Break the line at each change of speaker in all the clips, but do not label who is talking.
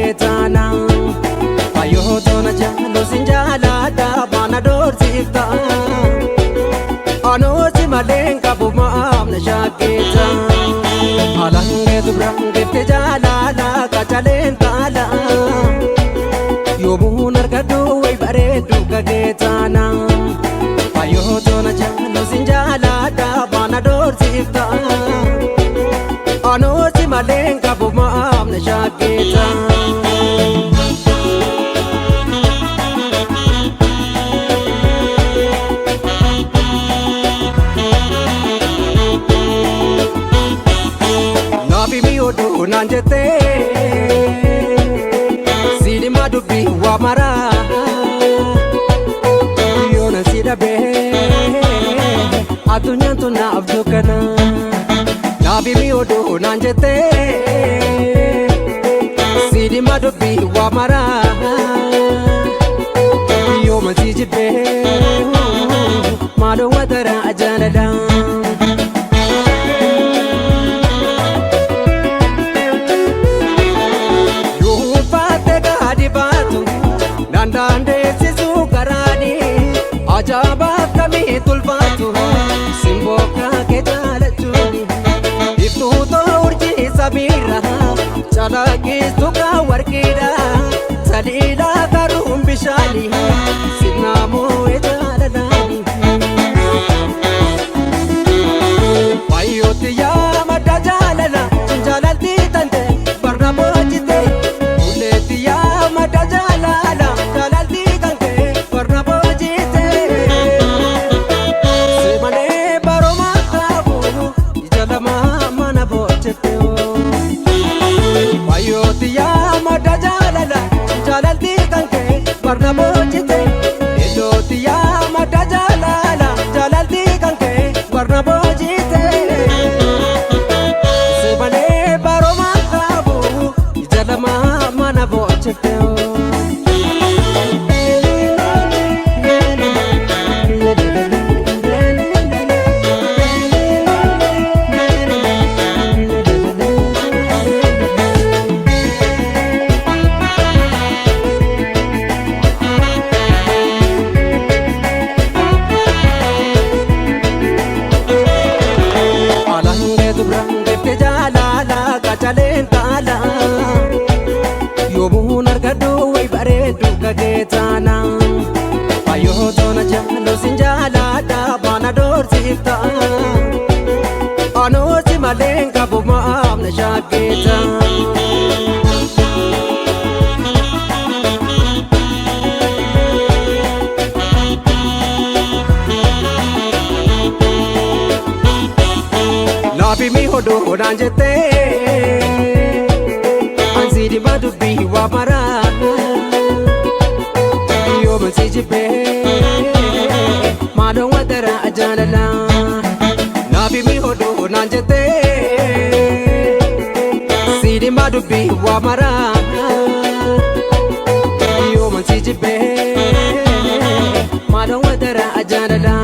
kageetana. Fayyoo toona jaallu sin jaaladha baana doorsiifta. Anoosi malee qabu maamna shakkeeta. Alangee dubra geefte jaalala kachaleen taala. Yoomuun argadhu wayi bareedu kageetana. Fayyoo toona jaallu sin jaaladha baana doorsiifta. Anoosi malee qabu maamna shakkeeta. Naafi mi'ooduu naan jettee siidhima dubbii waa maraa yoona si dhabee addunyaan tun naaf dukkana. Naafi mi'ooduu naan jettee siidhima dubbii waa maraa yooma si jibbee maaloo wataraa jaalala. Yuufaate gaadi baatu dandaandeessisuu karaani ajaa'ibaa akkamii tulfaatu simboo kaakee jaalachuuni iftuutoo urjii samiirra calaqqistu kaa warqiidha saliilaa karuun bishaani sinnaamoo jaalalaani. Fayyootti yaa madda jaalala jaalalti tante barna boojite Ulleetti yaa madda jaalala jaalalti kanke barna boojite Si malee baroma qabu ija lama mana boojjete. Fayyootti yaa madda jaalala jaalalti kanke barna boojite Iddootti yaa madda jaalala jaalalti kanke barna boojite. Si malee baroma qabu ija lama mana boojjete. Alangee dubra geefte jaalala kachaleen taala. Yoomuun argadhu wayi bareedu kageetana. Fayyoo toona jaallu sin jaaladha baana doorsiifta. Anoosi malee qabu maamna shakkeeta. Naafi mi'ooduu naan jettee ansi dhimma dubbii waa maraa yooma si jibbee maaloo wataraa jaalala. Naafi mi'ooduu naan jettee si dhimma dubbii waa maraa yooma si jibbee maaloo wataraa jaalala.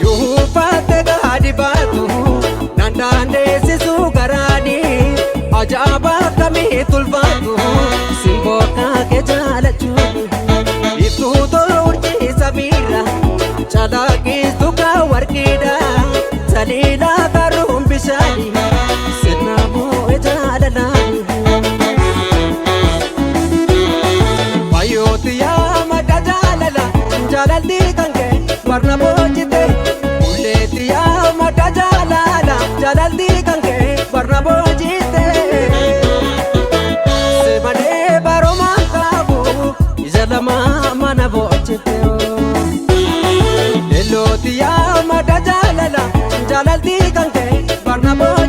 Yuufaate gaadi baatu dandaandeessisuu garaani ajaa'ibaa akkamii tulfaatu simboo kaakee jaalachuun iftuutoo urjii samiirra calaqqistu kaa warqiidha saliilaa karuun bishaani sinnaamoo jaalalaani. Fayyootti yaa madda jaalala jaalalti kan kee barna boojjite Ulleetti yaa madda jaalala jaalalti kan kee barna boojjite Si malee baroma qabu ija lama mana boojjite. Leellootti yaa madda jaalala jaalalti kan kee barna boojjite.